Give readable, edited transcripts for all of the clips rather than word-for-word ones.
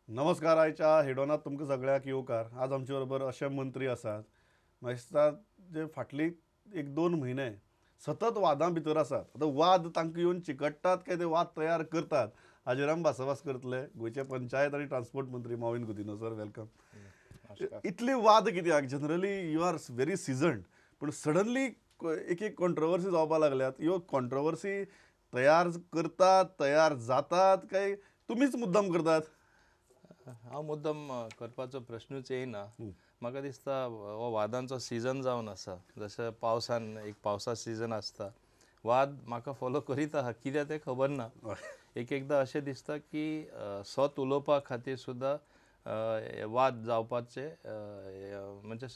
नमस्कार. आयच्या हेडोनात तुमकां सगळ्यांक येवकार. आज आमचे बरोबर अशे मंत्री आसात म्हाका दिसता जे फाटली एक दोन म्हयने सतत वादां भितर आसात. आतां वाद तांकां येवन चिकट्टात काय ते वाद तयार करतात हाजेर आमी भासाभास करतले. गोंयचे पंचायत आनी ट्रान्सपोर्ट मंत्री मॉविन गुदिन्हो सर, welcome. इतली वाद कित्याक? Generally you are very seasoned, पूण सडनली एक एक कॉन्ट्रोवर्सी जावपाक लागल्यात. ह्यो कॉन्ट्रोवर्सी तयार करतात, तयार जातात काय तुमीच मुद्दम करतात? हांव मुद्दम करपाचो प्रश्नूच येयना. म्हाका दिसता हो वादांचो सिजन जावन आसा. जशें पावसान एक पावसा सिजन आसता, वाद म्हाका फॉलो करीत आहा, कित्याक तें खबर ना. एक एकदां अशें दिसता की सत उलोवपा खातीर सुद्दां वाद जावपाचे म्हणजे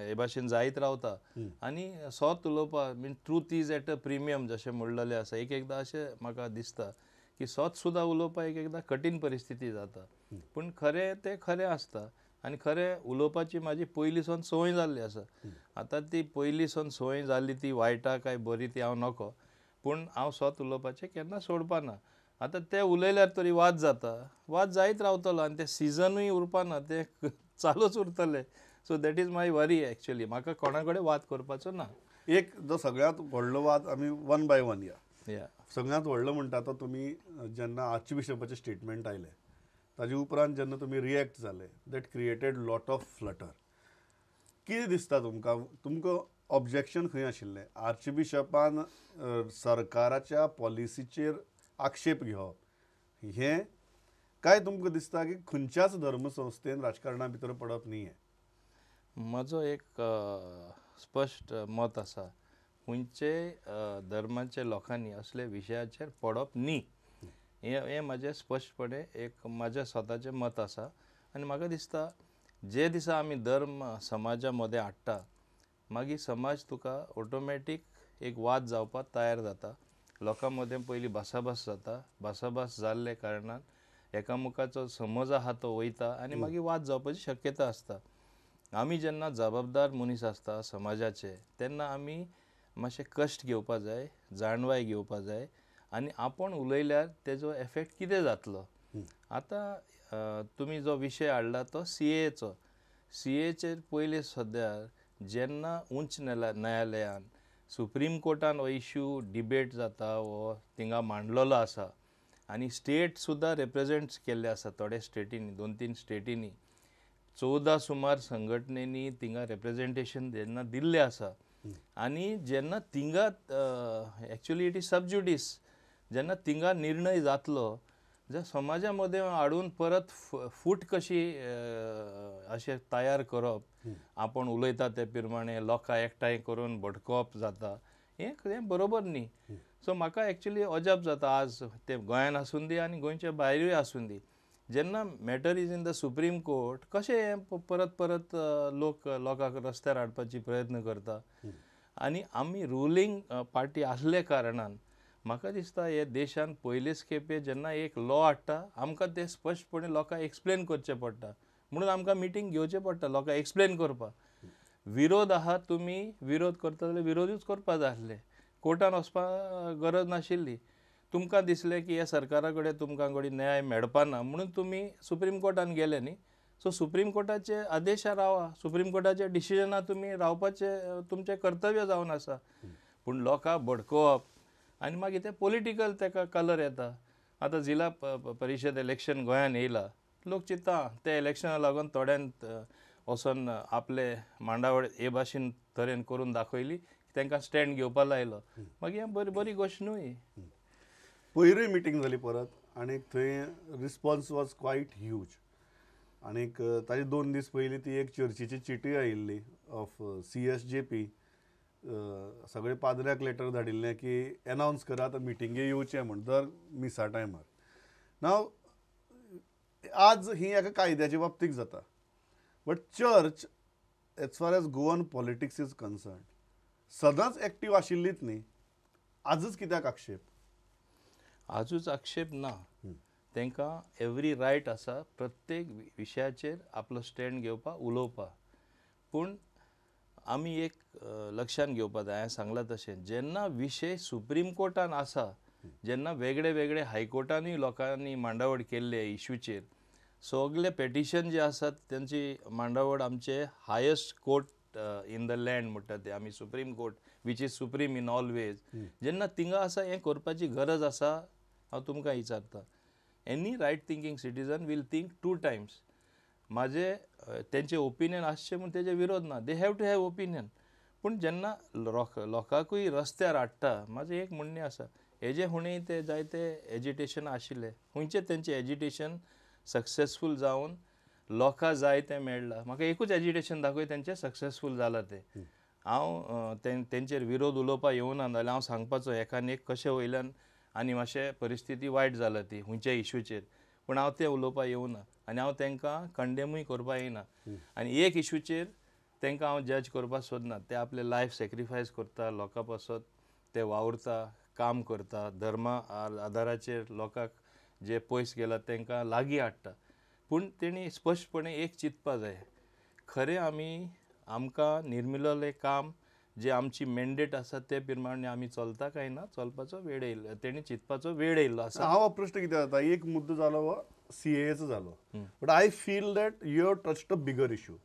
हे भाशेन जायत रावता. आनी सत उलोवपा mean truth is at a premium जशें म्हणलेलें आसा. एक एकदां अशें म्हाका दिसता की सत सुद्दां उलोवपाक एक एकदां कठीण परिस्थिती जाता, पूण खरें तें खरें आसता. आनी खरें उलोवपाची म्हाजी पयलीं सावन संवय जाल्ली आसा. आतां ती पयलीं सावन संवय जाल्ली ती वायटा काय बरी ती हांव नको, पूण हांव सत उलोवपाचें केन्ना सोडपाना. आतां ते उलयल्यार तरी वाद जाता, वाद जायत रावतलो आनी ते सिजनूय उरपाना, ते चालूच उरतले. So that is my worry actually. म्हाका कोणा कडेन वाद करपाचो ना. एक जो सगळ्यांत व्हडलो वाद, आमी वन बाय वन या. सगळ्यांत व्हडलो म्हणटा तो तुमी जेन्ना आर्चबिशपाचें स्टेटमेंट आयलें ताजे उपरांत जेन्ना तुमी रिएक्ट जाले, that created lot of flutter. कितें दिसता तुमकां, तुमकां ऑब्जेक्शन खंय आशिल्लें? आर्चबिशपान सरकाराच्या पॉलिसीचेर आक्षेप घेवप हें काय तुमकां दिसता की खंयच्याच धर्मसंस्थेन राजकारणा भितर पडप न्ही? हें म्हजो एक स्पश्ट मत आसा, खंयचे धर्माचे लोकांनी असले विशयाचेर पडप न्ही, हें म्हाजें स्पश्टपणे एक म्हाजें स्वताचें मत आसा. आनी म्हाका दिसता जे दिसा आमी धर्म समाजा मदें हाडटा मागीर समाज तुका ऑटोमॅटीक एक वाद जावपाक तयार जाता. लोकां मदें पयलीं भासाभास जाता, भासाभास जाल्ले कारणान एकामेकाचो समज आहा तो वयता आनी मागीर वाद जावपाची शक्यता आसता. आमी जेन्ना जबाबदार मनीस आसता समाजाचे तेन्ना आमी मातशें कश्ट घेवपा जाय, जाणवाय घेवपा जाय आनी आपूण उलयल्यार तेजो एफेक्ट कितें जातलो. आतां तुमी जो विशय हाडला तो सीएचो. सीएचेर पयले सद्या जेन्ना उच्च न्यायालयान सुप्रीम कोर्टान हो इश्यू डिबेट जाता, हो थिंगा मांडलेलो आसा आनी स्टेट सुद्दां रिप्रेजेंट केल्ले आसा. थोडे स्टेटींनी, दोन तीन स्टेटींनी 14 सुमार संघटनेनी थिंगा रिप्रेजेंटेशन जेन्ना दिल्लें आसा आनी जेन्ना थिंगा actually it is sub judice, जेन्ना थिंगा निर्णय जातलो जे समाजा मदें हाडून परत फूट कशी अशें तयार करप, आपूण उलयता ते प्रमाणे लोकांक एकठांय करून भटकोवप जाता, हें बरोबर न्ही. सो म्हाका एक्चुली अजाप जाता आज ते गोंयान आसूं दी आनी गोंयच्या भायरूय आसूं दी, जेन्ना matter is in the supreme court कशें हें परत परत लोक लोकांक रस्त्यार हाडपाची प्रयत्न करता. आनी आमी रुलींग पार्टी आसले कारणान म्हाका दिसता हे देशान पयलेच खेपे जेन्ना एक लॉ हाडटा आमकां तें स्पश्टपणे लोकांक एक्सप्लेन करचें पडटा, म्हणून आमकां मिटींग घेवचें पडटा लोकांक एक्सप्लेन करपाक. विरोध आहा, तुमी विरोध करता जाल्यार विरोधूच करपा जाय आसले, कोर्टान वचपाक गरज नाशिल्ली. तुमकां दिसलें की ह्या सरकारा कडेन तुमकां कडेन न्याय मेळपाना म्हणून तुमी सुप्रीम कोर्टान गेले न्ही. सो सुप्रीम कोर्टाचे आदेशार रावा, सुप्रीम कोर्टाच्या डिसिजनार तुमी रावपाचें तुमचें कर्तव्य जावन आसा. पूण लोकांक भडकोवप आनी मागीर ते पॉलिटिकल तेका कलर येता. आतां जिल्हा परिशद इलेक्शन गोंयान येयला, लोक चिंत्ता ते इलेक्शना लागून थोड्यांक वचोन आपले मांडावळ हे भाशेन तरेन करून दाखयली, तांकां स्टँड घेवपा लायलो. मागीर हें बरी बरी गोश्ट न्हय. पयरूय मिटींग जाली परत आनी थंय रिस्पॉन्स वॉज क्वायट ह्यूज. आनीक ताजे 2 दीस पयलीं ती एक चर्चीची चिटी आयिल्ली ऑफ CSJP, सगळे पाद्र्याक लेटर धाडिल्लें की एनावन्स करात मिटिंगे येवचें म्हण दर मिसा टायमार. नाव आज ही एका कायद्याच्या बाबतीक जाता, but church as far as Goan politics is concern सदांच एक्टीव आशिल्लीच न्ही. आजच कित्याक आक्षेप? आजूच आक्षेप ना, तांकां एवरी रायट आसा प्रत्येक विशयाचेर आपलो स्टँड घेवपाक, उलोवपाक. पूण आमी एक लक्षांत घेवपाक जाय, हांवें सांगलां तशें जेन्ना विशय सुप्रीम कोर्टान आसा, जेन्ना वेगळे वेगळे हायकोर्टानूय लोकांनी मांडावळ केल्ले इश्यूचेर, सगळे पेटिशन जे आसात तेंची मांडावळ आमचे highest court in the land म्हणटा ते आमी supreme court which is supreme in all ways. जेन्ना थिंगा आसा हें करपाची गरज आसा हांव तुमकां विचारता. Any right thinking citizen will think 2 times. म्हाजे तेंचे ओपिनियन आसचें म्हूण तेजे विरोध ना, they have to have opinion. पूण जेन्ना लोकांकूय रस्त्यार हाडटा, म्हाजें एक म्हणणें आसा, हेजे हुणे ते जायते एजिटेशन आशिल्ले, खंयचे तेंचें एजिटेशन सक्सेसफूल जावन लोकां जाय तें मेळ्ळां. म्हाका एकूच एजिटेशन दाखय तेंचें सक्सेसफूल जालां तें. हांव तेंचेर विरोध उलोवपाक येवना, जाल्यार हांव सांगपाचो एकान एक कशें वयल्यान आनी मातशें परिस्थिती वायट जाला ती खंयच्या इशूचेर, पूण हांव तें उलोवपाक येवना आनी हांव तांकां कंडेमूय करपाक येना. आनी एक इशूचेर तांकां हांव जज करपाक सोदना. ते आपलें लायफ सॅक्रिफायस करता लोकां पासत, ते वावुरता, काम करता, धर्मा आदाराचेर लोकांक जे पयस गेला तांकां लागीं हाडटा. पूण तेणी स्पश्टपणे एक चिंतपा जाय, खरें आमी आमकां निर्मिलेलें काम जे आमची मॅन्डेट आसा ते प्रमाणे आमी चलता काय ना, चलपाचो वेळ येयलो, तेणी चिंतपाचो वेळ येयल्लो आसा. हांव प्रश्न कितें जाता, एक मुद्दो जालो हो सीएएचो जालो, but I feel that you have touched a bigger issue.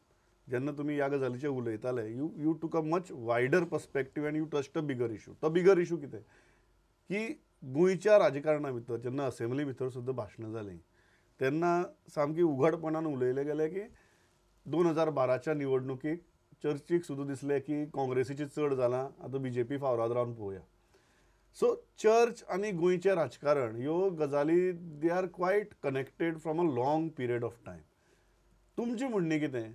जेन्ना तुमी ह्या गजालीचेर उलयताले, you took a much wider perspective and you touched a bigger issue. तो बिगर इशू कितें की गोंयच्या राजकारणा भितर जेन्ना असेंब्ली भितर सुद्दां भाशणां जालीं तेन्ना सामकी उघडपणान उलयलें गेलें की 2012च्या निवडणुकीक चर्चीक सुद्दां दिसलें की काँग्रेसीचें चड जालां, आतां बीजेपी फावराद रावन पळोवया. सो चर्च आनी गोंयचें राजकारण ह्यो गजाली they are quite connected from a long period of time. तुमची म्हणणी कितें,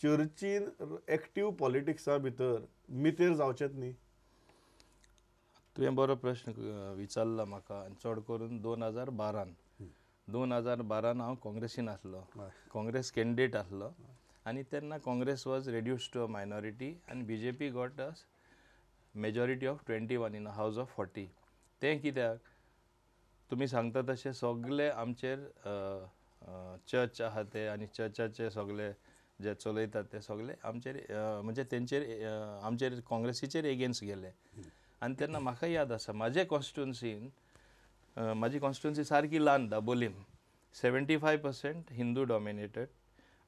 चर्चीन एक्टीव पॉलिटिक्सा भितर मितेर जावचेंच न्ही? तुवें बरो प्रश्न विचारला म्हाका, आनी चड करून 2012 2012 हांव काँग्रेसीन आसलो, काँग्रेस कॅन्डिडेट आसलो आनी तेन्ना Congress was reduced to a minority आनी B J P got a majority of 21 in a house of 40. तें कित्याक तुमी सांगता तशें सगळे आमचेर चर्च आहा ते आनी चर्चाचे सगळे जे चलयतात ते सगळे आमचेर म्हणजे तेंचेर आमचेर काँग्रेसीचेर एगेन्स्ट गेले. आनी तेन्ना म्हाका याद आसा म्हाजे कॉन्स्टिट्युन्सीन, म्हाजी कॉन्स्टिट्युन्सी सारकी ल्हान दाबोलीम, 75% हिंदू डॉमिनेटेड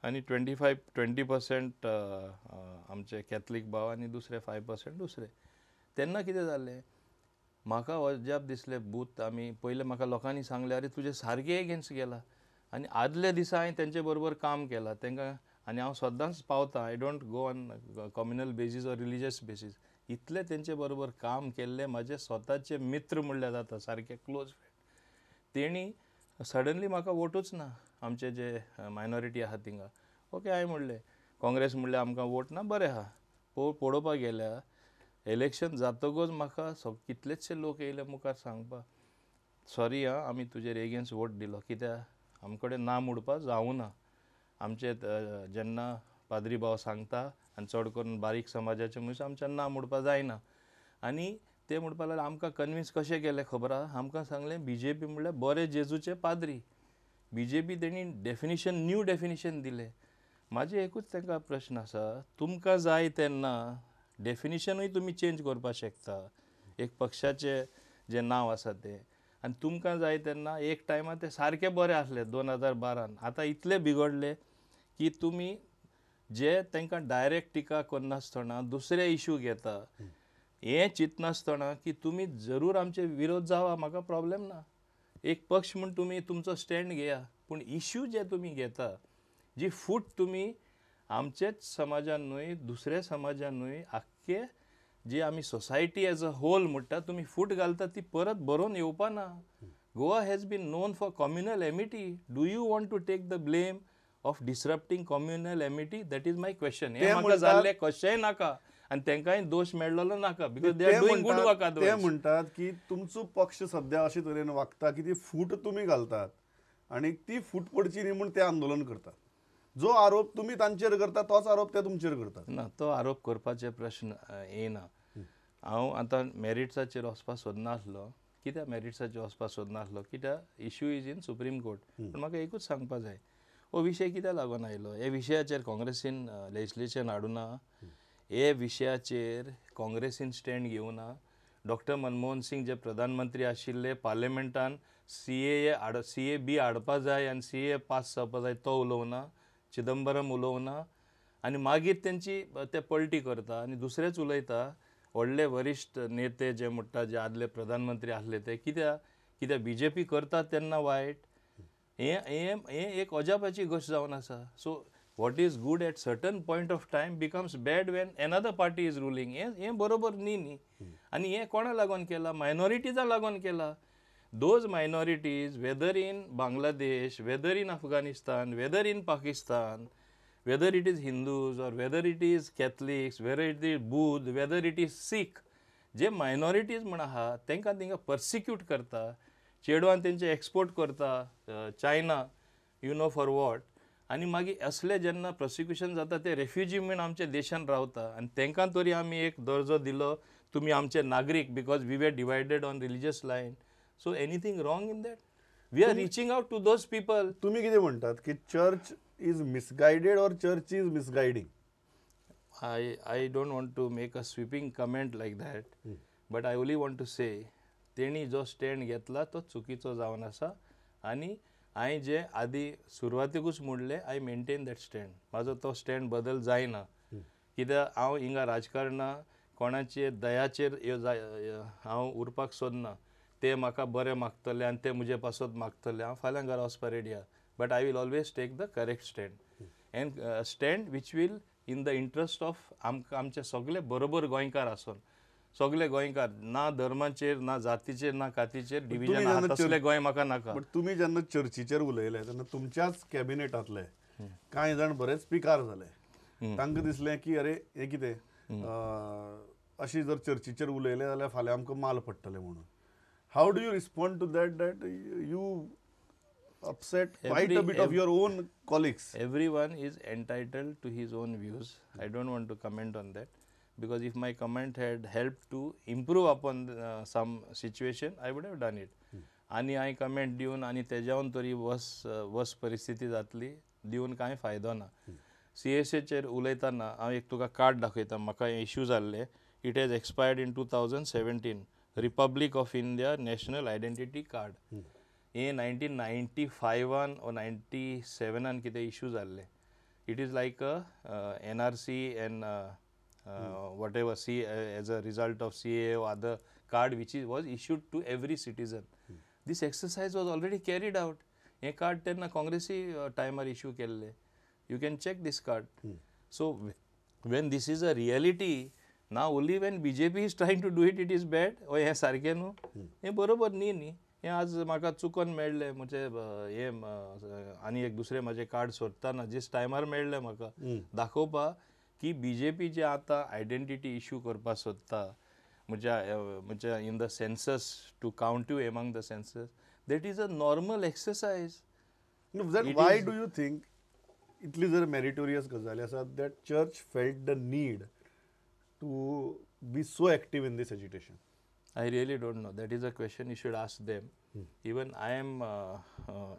आनी 20% आमचे कॅथलीक भाव आनी दुसरे 5% दुसरे. तेन्ना कितें जालें, म्हाका अजाप दिसलें, बूथ आमी पयलें म्हाका लोकांनी सांगलें अरे तुजें सारकें एगेन्स्ट गेला, आनी आदल्या दिसा हांवें तेंचे बरोबर काम केलां तांकां, आनी हांव सदांच पावता, I don't go on communal basis or religious basis. इतलें तेंचे बरोबर काम केल्लें म्हाजे स्वताचे मित्र म्हणल्यार जाता, सारके क्लोज फ्रेंड, तेणी सडनली म्हाका वोटूच ना आमचे जे मायनॉरिटी आहा थिंगा. ओके हांवें म्हणलें काँग्रेस म्हणलें आमकां वोट ना, बरें आहा. पळोवपाक गेल्यार इलेक्शन जातकच म्हाका कितलेचशे लोक येयले मुखार सांगपाक, सॉरी आं आमी तुजेर एगेन्स्ट वोट दिलो, कित्याक आम कडेन ना मोडपा जावना. आमचे जेन्ना पाद्री भाव सांगता आनी चड करून बारीक समाजाचे मनीस आमच्यान ना मोडपा जायना. आनी ते म्हणपाक लागले आमकां कन्विन्स कशें केलें खबर आहा, आमकां सांगलें बी जे पी म्हणल्यार बरे जेजूचे पाद्री, बी जे पी तेणी डेफिनेशन न्यू डेफिनेशन दिलें. म्हाजें एकूच तांकां प्रश्न आसा, तुमकां जाय तेन्ना डेफिनेशनूय तुमी चेंज करपाक शकता एक पक्षाचें जें नांव आसा तें, आनी तुमकां जाय तेन्ना एक टायमार ते सारके बरे आसले 2012, आतां इतले बिगडले की तुमी जे तांकां डायरेक्ट टिका करनासतना दुसरे इशू घेता, हें चिंतनासतना की तुमी जरूर आमचे विरोध जावा, म्हाका प्रॉब्लेम ना, एक पक्ष म्हूण तुमी तुमचो स्टँड घेया, पूण इशू जे तुमी घेता, जी फूट तुमी आमचेच समाजान न्हय दुसऱ्या समाजान न्हय आख्खे जी आमी सोसायटी एज अ होल म्हणटा तुमी फूट घालता ती परत बरोवन येवपा ना. Goa has been known for communal amity. Do you want to take the blame of disrupting communal amity? That is my question. हें म्हाका जाल्लें कशेंय नाका आनी तांकांय दोश मेळ्ळो नाका, because they are doing good work. ते म्हणटात की तुमचो पक्ष सद्या अशे तरेन वागता की ती फूट तुमी घालतात आनी ती फूट पडची न्ही म्हूण ते आंदोलन करतात. जो आरोप तुमी तांचेर करता तोच आरोप ते तुमचेर करतात. ना, तो आरोप करपाचे प्रश्न येना. हांव आतां मॅरिट्साचेर वचपाक सोदनासलो, कित्याक मॅरिट्साचेर वचपाक सोदनासलो, कित्याक issue is in supreme court. पूण म्हाका एकूच सांगपाक जाय, हो विशय कित्याक लागून आयलो, हे विशयाचेर काँग्रेसीन लेजिस्लेशन हाडुना, हे विशयाचेर काँग्रेसीन स्टँड घेवना. डॉक्टर मनमोहन सिंग जे प्रधानमंत्री आशिल्ले पार्लमेंटान CAA CAB हाडपा जाय आनी CAA पास जावपा जाय, तो उलोवना, चिदंबरम उलोवना आनी मागीर तेंची ते पलटी करता आनी दुसरेच उलयता. व्हडले वरिश्ठ नेते जे म्हणटा, जे आदले प्रधानमंत्री आसले, ते कित्याक कित्याक बीजेपी करता तेन्ना वायट? हें हें हें एक अजापाची गोश्ट जावन आसा. So what is good at certain point of time becomes bad when another party is ruling. हें हें बरोबर न्ही न्ही. आनी हें कोणा लागून केलां? मायनॉरिटीजा लागून केलां. Those minorities, whether in Bangladesh, whether in Afghanistan, whether in Pakistan, whether it is Hindus or whether it is Catholics, whether it is Buddha, whether it is Sikh, J minorities म्हण आहा तांकां थिंगा पर्सिक्यूट करता, चेडवान तेंचे एक्सपोर्ट करता China, you know for what. आनी मागीर असले जेन्ना प्रोसिक्युशन जाता, ते रेफ्युजी म्हूण आमच्या देशान रावता आनी तांकां तरी आमी एक दर्जो दिलो, तुमी आमचे नागरीक, because we were divided on religious line. So anything wrong in that? We are reaching out to those people. तुमी कितें म्हणटात की church is misguided or church is misguiding? I don't want to make a sweeping comment like that, but I only want to say तेणी जो stand घेतला तो चुकीचो जावन आसा आनी हांवें जे आदी सुरवातेकूच म्हणलें, I maintain that stand. म्हाजो तो स्टँड बदल जायना, कित्याक हांव हिंगा राजकारणां कोणाचे दयाचेर हांव उरपाक सोदना. ते म्हाका बरें मागतले आनी ते म्हजे पासत मागतले, हांव फाल्यां घरा वचपा रेडी आहा, but I will always take the correct stand and stand which will in the interest of आमकां, आमचे सगळे बरोबर गोंयकार आसून, सगळे गोंयकार, ना धर्माचेर, ना जातीचेर, ना कातीचेर डिविजन आहा तसलें गोंय म्हाका नाका. बट तुमी जेन्ना चर्चीचेर उलयले तेन्ना तुमच्याच कॅबिनेटांतले कांय जाण बरेच पिकार जाले. तांकां दिसलें की अरे, हें कितें, अशी जर चर्चीचेर उलयले जाल्यार फाल्यां आमकां माल पडटलें म्हणून. How do you respond to that, that you upset quite a bit of your own colleagues? Everyone is entitled to his own views. I don't want to comment on that because if my comment had helped to improve upon some situation, I would have done it. आनी हांवें comment दिवन आनी तेज्यावन तरी वस वस परिस्थिती जातली दिवन कांय फायदो ना. सीएएचेर उलयतना हांव एक तुका कार्ड दाखयता. म्हाका हें इश्यू जाल्लें. It has expired in 2017, Republic of India National Identity Card. हे 1995आन ओ 97आन कितें इश्यू जाल्लें. It is like a NRC and whatever, C as a result of CAA or other card which was issued to every citizen. This exercise was already carried out. हे card तेन्ना काँग्रेसी टायमार issue केल्ले. You can check this card. So when this is a reality, now only when BJP is trying to do it, it is bad. ओ हें सारकें न्हू, हें बरोबर न्ही न्ही. हें आज म्हाका चुकोन मेळ्ळें म्हणजे हें आनी एक दुसरें म्हाजें कार्ड सोदतना जीस टायमार मेळ्ळें म्हाका दाखोवपाक की बीजेपी जे आतां आयडेंटिटी इश्यू करपाक सोदता, म्हणजे in the census, to count you among the census, that is a normal exercise. Why do you think, इतली जर मेरिटोरियस गजाली आसात, that church felt the need to be so active in this agitation? I really don't know. That is a question you should ask them. Even I am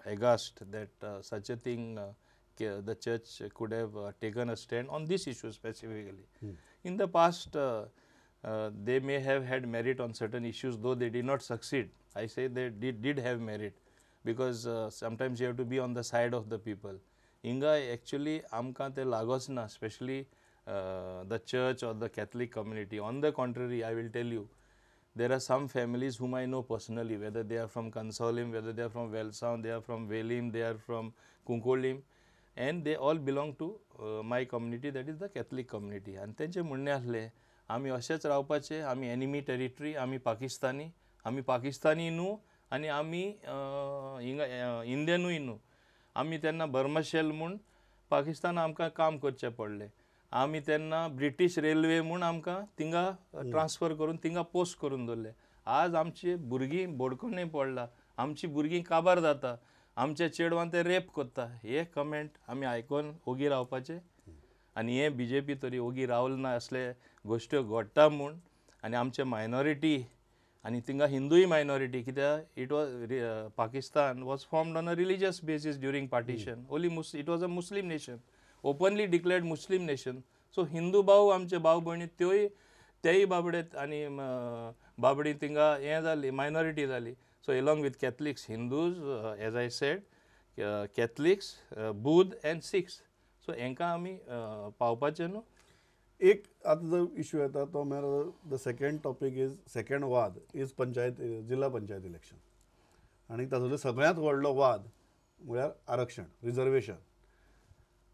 aghast that such a thing, the church could have taken a stand on this issue specifically. In the past, they may have had merit on certain issues, though they did not succeed. I say they did have merit because sometimes you have to be on the side of the people. हिंगा actually आमकां ते लागोच ना, specially the church or the Catholic community. On the contrary, I will tell you, there are some families whom I know personally, whether they are from Cansaulim, whether they are from Velsao, they are from Velim, they are from Cuncolim, and they all belong to my community, that is the Catholic community. आनी तेंचें म्हणणें आसलें, आमी अशेंच रावपाचें, आमी enemy territory, आमी पाकिस्तानी, आमी पाकिस्तानी न्हू आनी आमी हिंगा इंडियनूय न्हू. आमी तेन्ना बर्माशेल म्हूण पाकिस्तान आमकां काम करचें पडलें. आमी तेन्ना ब्रिटीश रेल्वे म्हूण आमकां थिंगा ट्रान्सफर करून थिंगा पोस्ट करून दवरले. आज आमची भुरगीं बोडकोनी पडला, आमची भुरगीं काबार जाता, आमच्या चेडवान ते रेप करता. हे कमेंट आमी आयकोन ओगी रावपाचें? आनी हे बीजेपी तरी ओगी रावल ना असले गोश्ट्यो घडटा म्हूण. आनी आमचे मायनॉरिटी आनी थिंगा हिंदूय मायनॉरिटी, कित्याक it was Pakistan was formed on a religious basis during partition. Only it was a Muslim nation, openly declared Muslim nation. So Hindu भाऊ, आमचे भाव भयणी, त्योय तेय बाबडे आनी बाबडी थिंगा हें जाली, मायनॉरिटी जाली. So along with Catholics, Hindus, as I said, Catholics, Buddha and Sikhs, so हेंकां आमी पावपाचें न्हू. एक आतां जो इशू येता तो म्हळ्यार the second topic is, second वाद is panchayat, जिल्हा पंचायत इलेक्शन. आनी तातूंतलो सगळ्यांत व्हडलो वाद म्हळ्यार आरक्षण, रिजर्वेशन.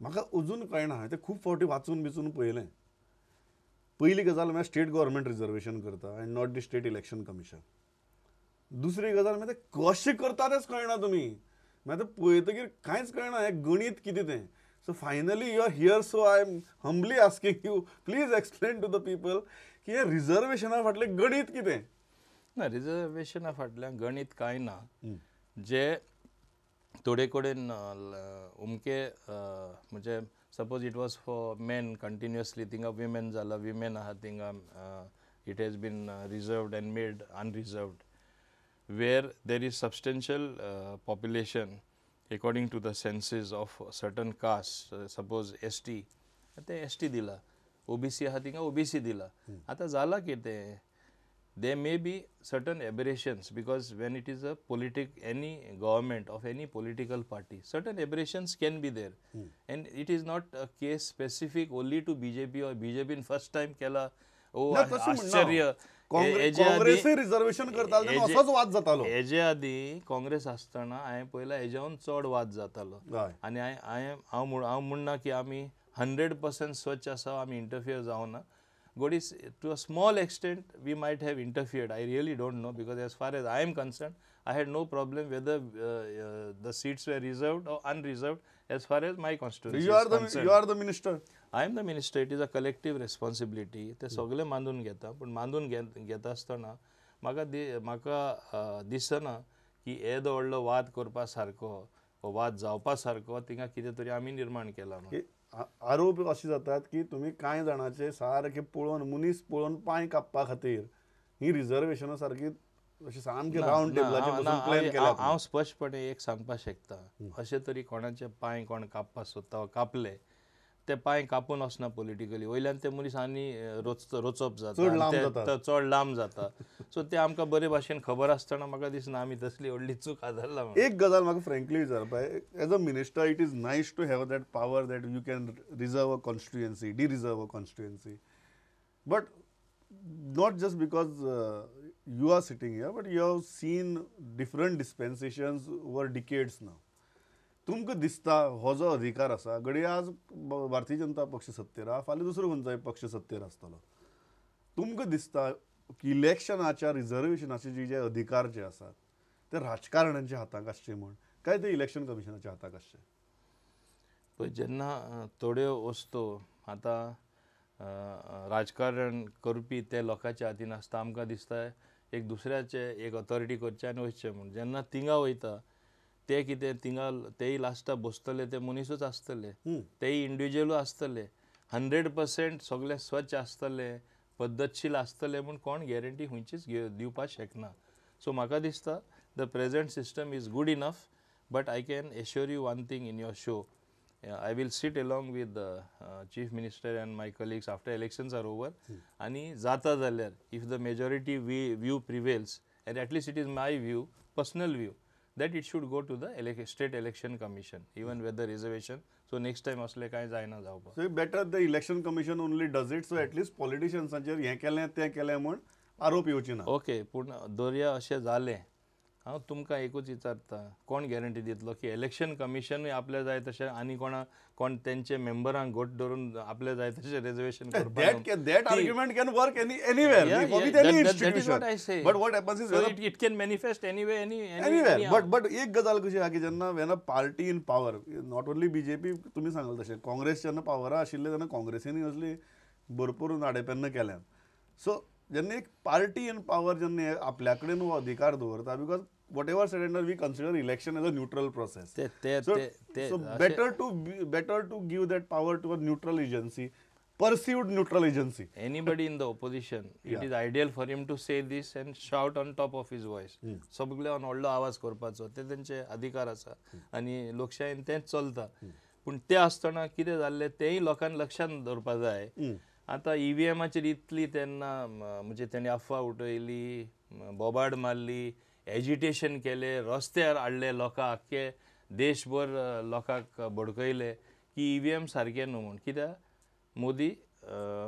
म्हाका अजून कळना, हांवें तें खूब फावटी वाचून बिचून पळयलें. पयली गजाल म्हळ्यार स्टेट गव्हर्मेंट रिजर्वेशन करता and not the state election commission. दुसरी गजाल म्हळ्यार तें कशें करता तेंच कळना तुमी, म्हळ्यार तें पळयतकीर कांयच कळना हें गणीत कितें तें. So finally you are here, so I am humbly asking you, please explain to the people की हें रिजर्वेशना फाटलें गणीत कितें. ना, रिजर्वेशना फाटल्यान गणीत कांय ना. जे थोडे कडेन अमके म्हणजे suppose it was for men continuously, थिंगा विमेन जाला, विमेन आहा थिंगा it has been reserved and made unreserved. Where there is substantial population according to the census of certain caste, suppose ST, ते ST दिला, OBC आहा थिंगा OBC दिला. आतां जाला कितें, there may be certain aberrations because when it is a any government of any political party, certain aberrations can be there. And it is not a case specific only to BJP or BJP in first time केला. ओ आश्चर्य, काँग्रेसय reservation करताले तेन्ना असोच वाद जातालो. हेजे आदीं काँग्रेस आसतना हांवें पळयला हेज्याहून चड वाद जातालो. आनी हांवें हांव म्हणना की आमी 100% स्वच्छ आसा, आमी इंटरफियर जावना. Godis, to a small extent we might have interfered, I really don't know, because as far as I am concerned I had no problem whether the seats were reserved or unreserved as far as my constituency is concerned. You are the minister. I am the minister. It is a collective responsibility. ते सगळे मानून घेता, पूण मानून घेता आसतना म्हाका दिसना की येदो व्हडलो वाद करपा सारको, वाद जावपा सारको थिंगा कितें तरी आमी निर्माण केला. आरोप अशे जातात की तुमी कांय जाणांचे सारके पळोवन, मनीस पळोवन पांय कापपा खातीर ही रिजर्वेशनां सारकी अशें सामकें रावंड टेबलाचेर बसून प्लॅन केला. हांव स्पश्टपणे एक सांगपाक शकता, अशें तरी कोणाचे पांय कोण कापपाक सोदता, कापले ते पांय कापून वचना पॉलिटिकली, वयल्यान ते मनीस आनी रोचप जाता, चड लांब जाता. सो ते आमकां बरे भाशेन खबर आसतना म्हाका दिसना आमी तसली व्हडली चूक आदारला. एक गजाल म्हाका फ्रेंकली विचारपा, as a minister it is nice to have that power that you can reserve a constituency, de reserve a constituency, but not just because you are sitting here, but you have seen different dispensations over decades now. तुमकां दिसता हो जो अधिकार आसा, घडये आज भारतीय जनता पक्ष सत्तेर आहा, फाल्यां दुसरो खंयचोय पक्ष सत्तेर आसतलो. तुमकां दिसता की इलेक्शनाच्या रिजर्वेशनाचे जे जे अधिकार जे आसात ते राजकारण्यांच्या हाताक आसचे म्हूण काय ते इलेक्शन कमिशनाच्या हाताक आसचे? पळय, जेन्ना थोड्यो वस्तू आतां राजकारण करपी ते लोकांच्या हातीन आसता, आमकां दिसता एक दुसऱ्याचे एक ऑथॉरिटी करचें आनी वचचें म्हूण. जेन्ना थिंगा वयता ते कितें थिंगा तेय लास्टाक बसतले ते मनीसूच आसतले, तेय इंडिविज्युअलूच आसतले. 100% सगळे स्वच्छ आसतले, पद्दतशील आसतले म्हूण कोण गॅरंटी खंयचीच दिवपाक शकना. सो म्हाका दिसता the present system is good enough, but I can assure you one thing in your show, I will sit along with the chief minister and my colleagues after elections are over. आनी जाता जाल्यार if the majority view prevails, and at least it is my view, personal view, that it should go to the state election commission, even whether reservation. So next time असले कांय जायना जावपाक. So better the election commission only does it, so at least पॉलिटिशियन्सांचेर हें केलें तें केलें म्हूण आरोप येवचे ना. ओके, पूण दर्या अशें जालें, हांव तुमकां एकूच विचारता, कोण गॅरंटी दितलो की इलेक्शन कमिशनूय आपल्या जाय तशें आनी कोणा कोण तेंचे मेंबरांक घट धरून आपल्या जाय तशें रिजर्वेशन करपाक? That argument can work anywhere, with any institution. But what happens is it can manifest anyway, anywhere. But एक गजाल कशी आहा की जेन्ना when a party in power, not only BJP, तुमी सांगल तशें काँग्रेस जेन्ना पावरा आशिल्ले तेन्ना काँग्रेसीन असली भरपूर नाडेपेन्नां केल्यात. सो जेन्ना एक पार्टी इन पावर जेन्ना आपल्या कडेन हो अधिकार दवरता, because whatever said and done, we consider election as a neutral process. So better to give that power to a neutral agency, perceived neutral agency. Anybody in the opposition, it is ideal for him to say this and shout on top of his voice. सगळे व्हडलो आवाज करपाचो ते तेंचे अधिकार आसा आनी लोकशायेन तेंच चलता. पूण ते आसतना कितें जाल्लें तेंय लोकांक लक्षांत दवरपा जाय. आतां ईव्हीएमाचेर इतली तेन्ना म्हणजे तेणी अफवा उठयली, बोबाड मारली, एजिटेशन केलें, रस्त्यार हाडले लोकांक, आख्खे देशभर लोकांक भडकयले की ईव्हीएम सारकें न्हू म्हूण. कित्याक मोदी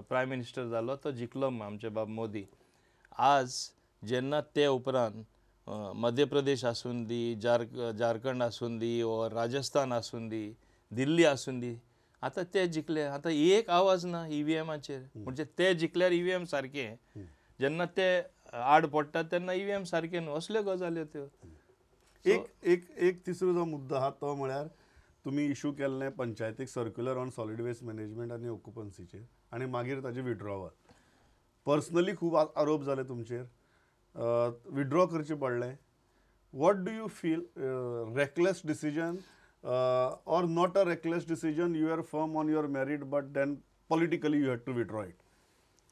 प्रायम मिनिस्टर जालो तो जिखलो आमचे बाब मोदी. आज जेन्ना ते उपरांत मध्य प्रदेश आसून दी, झारखंड आसून दी, ओर राजस्थान आसून दी, दिल्ली आसून दी, आतां ते जिखले. आतां एक आवाज ना ईव्हीएमाचेर. म्हणजे ते जिखल्यार ईव्हीएम सारकें, जेन्ना ते आड पडटा तेन्ना ईव्हीएम सारकें न्हू. असल्यो गजाल्यो त्यो. एक एक एक तिसरो जो मुद्दो आहा तो म्हळ्यार तुमी इशू केल्लें पंचायतीक circular on solid waste management आनी ऑक्युपन्सीचेर आनी मागीर ताजें विड्रॉवल. पर्सनली खूब आरोप जाले तुमचेर, विड्रॉ करचें पडलें. What do you feel, reckless decision or not a reckless decision? You are firm on your merit but then politically you had to withdraw it.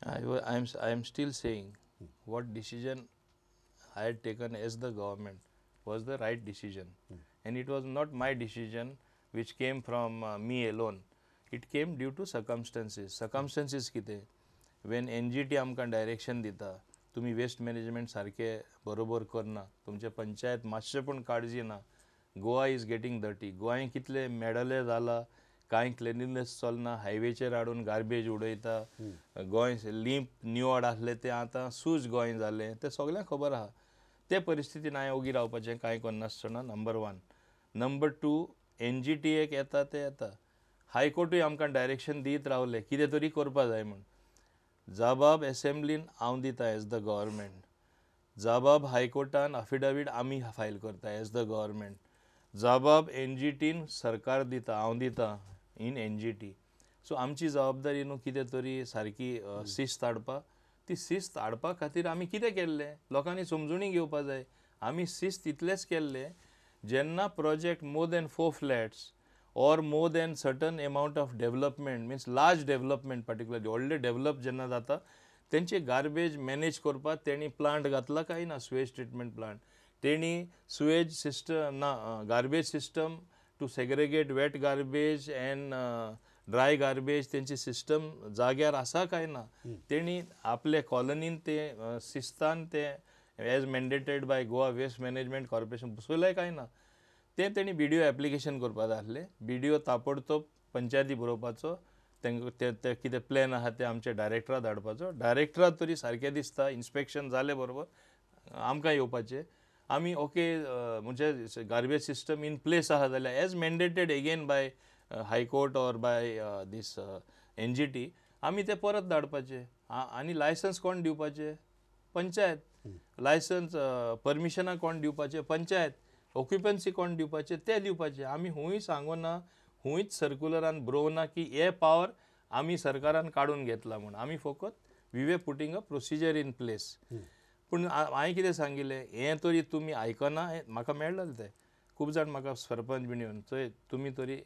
I am still saying what decision I had taken as the government was the right decision. And it was not my decision which came from me alone. It came due to circumstances. Circumstances कितें, when NGT आमकां direction दिता तुमी waste management सारकें बरोबर करना, तुमचे पंचायत मातशें पूण काळजी ना, Goa is getting dirty, Goa कितले मेडले जाला, कांय क्लिनलीनेस चलना, हायवेचेर हाडून गार्बेज उडयता, गोंय लींप निवड आसलें तें आतां सूज गोंय जालें, तें सगळ्यांक खबर आहा. ते परिस्थितीन हांवें ओगी रावपाचें कांय करनासतना नंबर वन. नंबर टू, एनजीटीएक येता तें येता, हायकोर्टूय आमकां डायरेक्शन दीत रावले कितें तरी करपा जाय म्हूण. जबाब एसेंब्लीन हांव दिता एज the government, जबाब हायकोर्टान अफिडेवीट आमी फायल करता एज the government, जबाब एनजीटीन सरकार दिता, हांव दिता इन एनजीटी. सो आमची जबाबदारी न्हू कितें तरी सारकी शिस्त हाडपा. ती शिस्त हाडपा खातीर आमी कितें केल्लें लोकांनी समजुणी घेवपा जाय. आमी शिस्त तितलेंच केल्लें जेन्ना project more than 4 flats or more than certain amount of development, means large development, particularly व्हडले डेवलप जेन्ना जाता तेंचे गार्बेज मॅनेज करपाक तेणी प्लांट घातला काय ना, सुवेज ट्रिटमेंट प्लांट, तेणी सुवेज सिस्टम ना, garbage system to segregate wet garbage and dry garbage तेंची सिस्टम जाग्यार आसा काय ना, तेणी आपले कॉलनीन ते शिस्तान ते as mandated by Goa waste management corporation बसयलें काय ना, तें तेणी बीडीओ एप्लिकेशन करपा जाय आसलें. बीडीओ ताबडतोब पंचायती बरोवपाचो, तांकां ते कितें प्लॅन आहा ते आमच्या डायरेक्टरा धाडपाचो. डायरेक्टरा तरी सारकें दिसता इन्स्पेक्शन जालें बरोबर आमकां येवपाचें. आमी ओके म्हणजे गार्बेज सिस्टम इन प्लेस आहा जाल्यार as mandated again by high court or by this NGT आमी ते परत धाडपाचे. आनी लायसन्स कोण दिवपाचें, पंचायत. लायसन्स परमिशनां कोण दिवपाचें, पंचायत. ऑक्युपन्सी कोण दिवपाचें ते दिवपाचें. आमी हुंय सांगूना, हुंयच सर्कुलरान बरोवना की हे पावर आमी सरकारान काडून घेतला म्हूण. आमी फकत we were putting a procedure in place. पूण हांवें कितें सांगिल्लें, हें तरी तुमी आयकना, म्हाका मेळ्ळें तें खूब जाण म्हाका सरपंच बीन येवन चोय तुमी तरी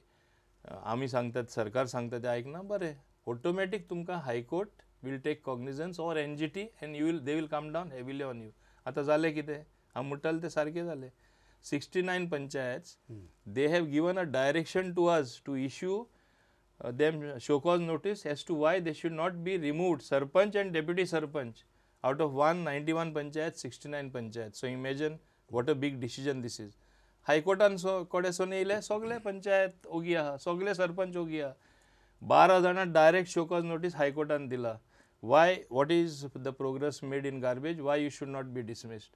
आमी सांगतात सरकार सांगता तें आयकना, बरें ऑटोमॅटीक तुमकां high court will take cognizance or NGT and you will they will come down heavily on you. आतां जालें कितें, हांव म्हणटालें तें सारकें जालें. 69 panchayats, they have given a direction to us to issue them show cause notice as to why they should not be removed, sarpanch and deputy sarpanch, out of 191 panchayats, 69 panchayats. So imagine what a big decision this is. हायकोर्टान कडेसून येयले सगळे पंचायत ओगी आहा, सगळे सरपंच ओगी आहा. 12 जाणां direct show cause notice हायकोर्टान दिला. Why, what is the progress made in garbage, why you should not be dismissed.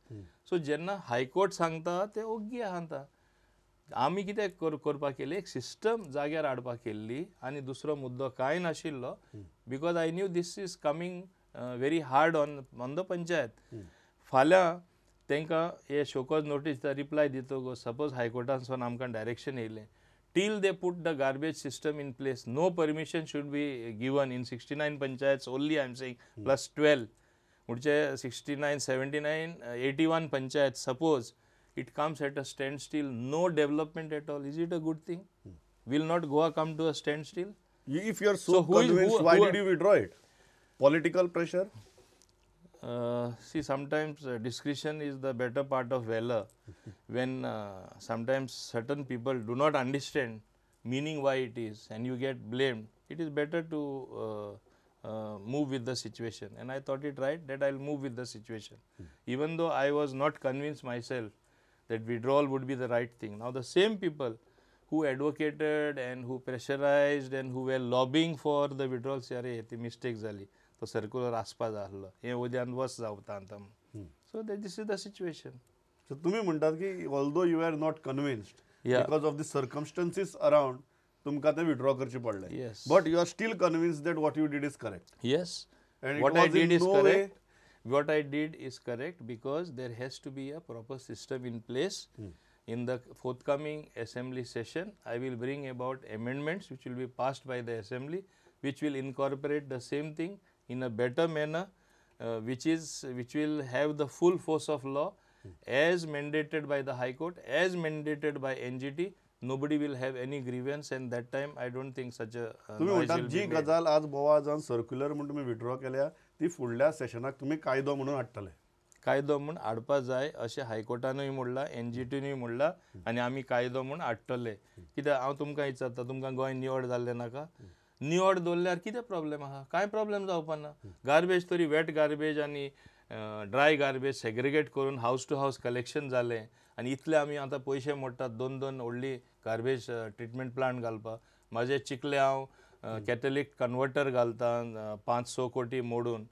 So जेन्ना हायकोर्ट सांगता ते ओग्गी आहा. आतां आमी कितें करपाक केली, एक सिस्टम जाग्यार हाडपाक केल्ली आनी दुसरो मुद्दो कांय नाशिल्लो, because I knew this is coming very hard on the panchayat. फाल्यां तांकां हे शोकॉज नोटीस रिप्लाय दितकच सपोज हायकोर्टांसून आमकां डायरेक्शन येयलें, till they put the garbage system in place, no permission should be given in 69 panchayats only, I am saying, plus 12, म्हणजे 69, 79, 81 panchayat. Suppose it comes at a standstill, no development at all. Is it a good thing? Will not Goa come to a standstill? If you are so convinced, why did you withdraw it? Political pressure? See, sometimes discretion is the better part of valor. When sometimes certain people do not understand meaning why it is and you get blamed, it is better to move with the situation, and I thought it right that I will move with the situation, even though I was not convinced myself that withdrawal would be the right thing. Now the same people who advocated and who pressurized and who were lobbying for the withdrawal say अरे ती mistake जाली, तो circular आसपा जाय आसलो, हें उद्यान वस जावता आतां. So this is the situation. So तुमी म्हणटात की although you are not convinced because of the circumstances around तुमकां ते विथड्रॉ करचें पडलें, but you are still convinced that what you did is correct. Yes, what I did is correct. What I did is correct because there has to be a proper system in place. In the forthcoming assembly session, I will bring about amendments which will be passed by the assembly, which will incorporate the same thing in a better manner, which will have the full force of law as mandated by the High Court, as mandated by NGT. Nobody will have any grievance, and that time I don't think such a noise will be ji made. गजाल आज बोवा जावन circular म्हूण तुमी withdraw केल्या ती फुडल्या सेशनाक तुमी कायदो म्हणून हाडटले. कायदो म्हूण हाडपा जाय अशें हायकोर्टानूय म्हणलां, एनजीटीनूय म्हणलां आनी आमी कायदो म्हूण हाडटले. कित्याक हांव तुमकां विचारता, तुमकां गोंय निवळ जाल्लें नाका? निवळ दवरल्यार कितें प्रॉब्लेम आहा? कांय प्रॉब्लेम जावपा ना. गार्बेज तरी वेट गार्बेज आनी ड्राय गार्बेज सेग्रिगेट करून हावस टू हावस कलेक्शन जालें आनी इतले आमी आतां पयशे मोडटात दोन दोन व्हडली गार्बेज ट्रिटमेंट प्लांट घालपाक. म्हाजे चिखले हांव कॅथलिक कन्वर्टर घालता 5-6 कोटी मोडून.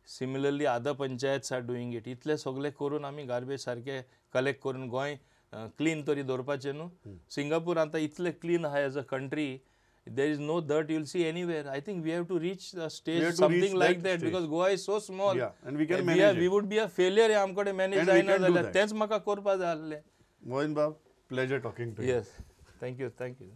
Similarly other panchayats are doing it. इतले सगळे करून आमी गार्बेज सारके कलेक्ट करून गोंय क्लीन तरी दवरपाचें न्हू. सिंगापूर आतां इतलें क्लीन आहा as a country, there is no dirt you will see anywhere. I think we have to reach a stage something like that because Goa is so small. And we can manage. We would be a failure आमकडे manage जायना जाल्यार. तेंच म्हाका करपा जाय आसलें. मोहन बाब, pleasure talking to you. Yes, thank you, thank you.